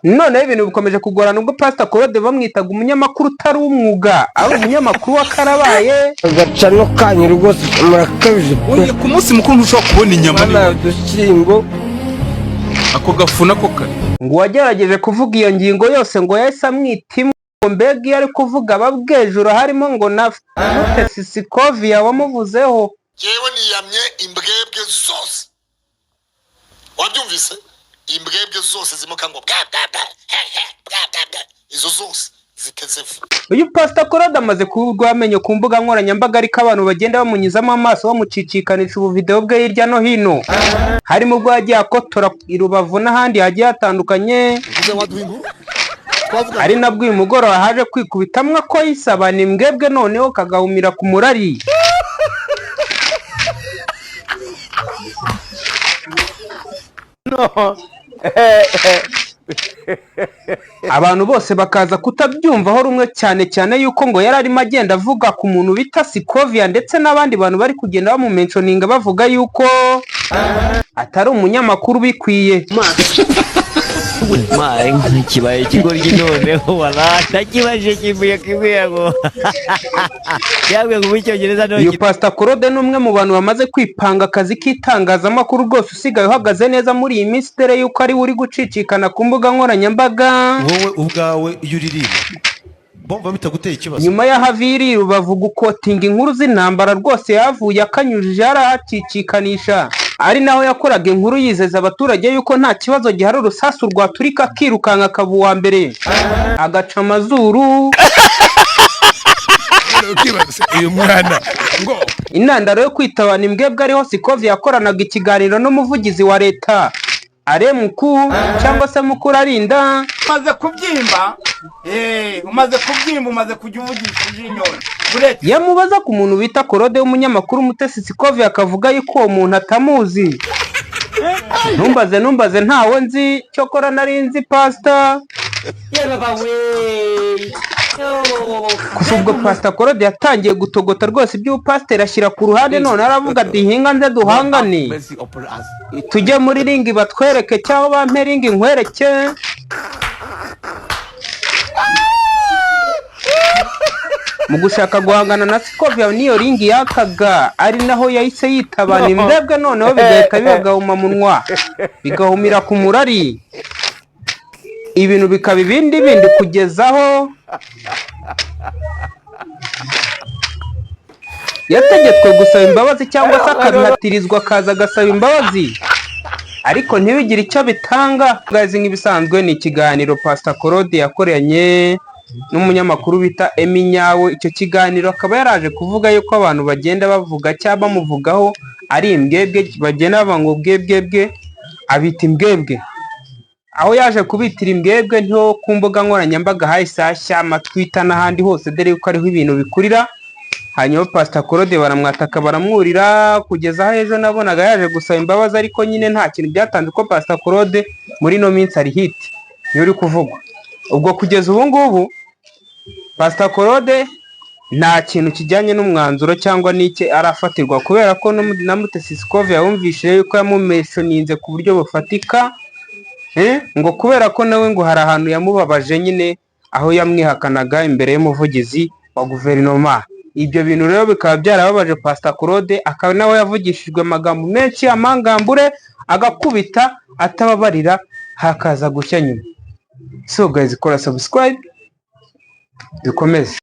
Noneho ibintu bikomeje kugorana ubwo Pastor Claude bamwitaga umunyamakuru utari umwuga, ari umunyamakuru wa karabaye. Agacano kanyu rwose murakabije pe. Oya, ku munsi mukuru ntushobora kubona inyama. Mwana, udushyimbo. Ako gafu nako kare. Ngo uwagerageje kuvuga iyo ngingo yose ngo yahise amwita imwe, ngo mbega iyo ari kuvuga ababwejuru, harimo ngo na Mutesi Scovia wamuvuzeho. Yewe, niyamye imbwebwe zose, wabyumvise? Imbwebwe zose zimuka ngo bwa bwa bwa he he bwa bwa bwa, izo zose ziteze vu. Uyu Pastor Claude amaze kuba amenyo ku mbuga nkoranyambaga, ariko abantu bagenda bamunyuzamo amaso, bamucicikanisha ubuvideo bwe hirya no hino, harimo ubwo yagiye akotora i Rubavu n'ahandi hagiye hatandukanye, ari nabwo uyu mugoroba haje kwikubitamwo ko yisaba ni mbwebwe, noneho kagahumira ku murari. Abantu bose bakaza kutabyumvaho rumwe, cyane cyane yuko ngo yari arimo agenda avuga ku muntu bita Scovia ndetse n'abandi bantu bari kugenda bamumentioninga, bavuga yuko atari umunyamakuru ubikwiye. Kibaye ikigoryi noneho wala ntakibaje kivuye kibwira ngo yabwiye ngo mu cyongereza no. Uyu Pastor Claude ni umwe mu bantu bamaze kwipanga akazi k'itangazamakuru rwose, usigaye uhagaze neza muri iyi minsi, dore yuko ari we uri gucicikana ku mbuga nkoranyambaga. Wowe ubwawe iyo uririmba bumva bitaguteye ikibazo? Nyuma y'aho aviriye Rubavu gukotinga inkuru z'intambara rwose, yavuye akanyujije yarahacicikanisha, ari naho yakoraga inkuru yizeza abaturage yuko nta kibazo gihari, urusasu rwaturika akirukanka akaba uwa mbere agaca amazuru. Ukibaza uyu mwana ngo Intandaro yo kwitabana imbwebwe ariho Scovia yakoranaga ikiganiro n'umuvugizi wa leta Aremuku cyangwa se Mukuru Arinda. Umaze kubyimba, umaze kubyimba, umaze kujya uvugisha inyoni uretse. Yamubaza ku muntu bita Claude w'umunyamakuru Mutesi Scovia, akavuga yuko uwo muntu atamuzi. Ntumbaze, ntumbaze, ntawe nzi, cyokora nari nzi pastor. Kuva ubwo Pastor Claude yatangiye gutogota rwose, iby'ubupasiteri ashyira ku ruhande, none aravuga ati: "Hinga nze duhangane, tujye muri ring batwereke cyangwa bampe ring nkwereke." Mu gushaka guhangana na Scovia n'iyo ring yakaga, ari naho yahise yitabana imbwebwe, noneho bigahita bibagahumamunwa, bigahumira ku murari, ibintu bikaba ibindi bindi, kugeza aho yategetswe gusaba imbabazi cyangwa se akabihatirizwa akaza agasaba imbabazi, ariko ntibigire icyo bitanga. Guys, nk'ibisanzwe ni ikiganiro Pastor Claude yakoranye n'umunyamakuru bita Emmy Nyawe. Icyo kiganiro akaba yaraje kuvuga yuko abantu bagenda bavuga cyangwa bamuvugaho ari imbwebwe, bagenda bavuga ngo bwebwebwe, abita imbwebwe. Aho yaje kubitira imbwebwe niho ku mbuga nkoranyambaga hahise hashya, amatwita n'ahandi hose, dore yuko ariho ibintu bikurira. Hanyuma Pastor Claude baramwataka, baramwurira, kugeza aho ejo nabonaga yaje gusaba imbabazi, ariko nyine nta kintu byatanze, ko Pastor Claude muri ino minsi ari hit, niwe uri kuvugwa. Ubwo kugeza ubu ngubu Pastor Claude nta kintu kijyanye n'umwanzuro cyangwa n'icye arafatirwa, kubera ko na Mutesi Scovia yumvishije yuko yamumeshoninze ku buryo bufatika, ngo kubera ko nawe ngo hari ahantu yamubabaje nyine, aho yamwihakanaga imbere y'umuvugizi wa guverinoma. Ibyo bintu rero bikaba byarababaje Pastor Claude, akaba nawe yavugishijwe amagambo menshi, amangambure, agakubita atababarira, hakaza gushya nyuma. So guys, kora subscribe, dukomeze.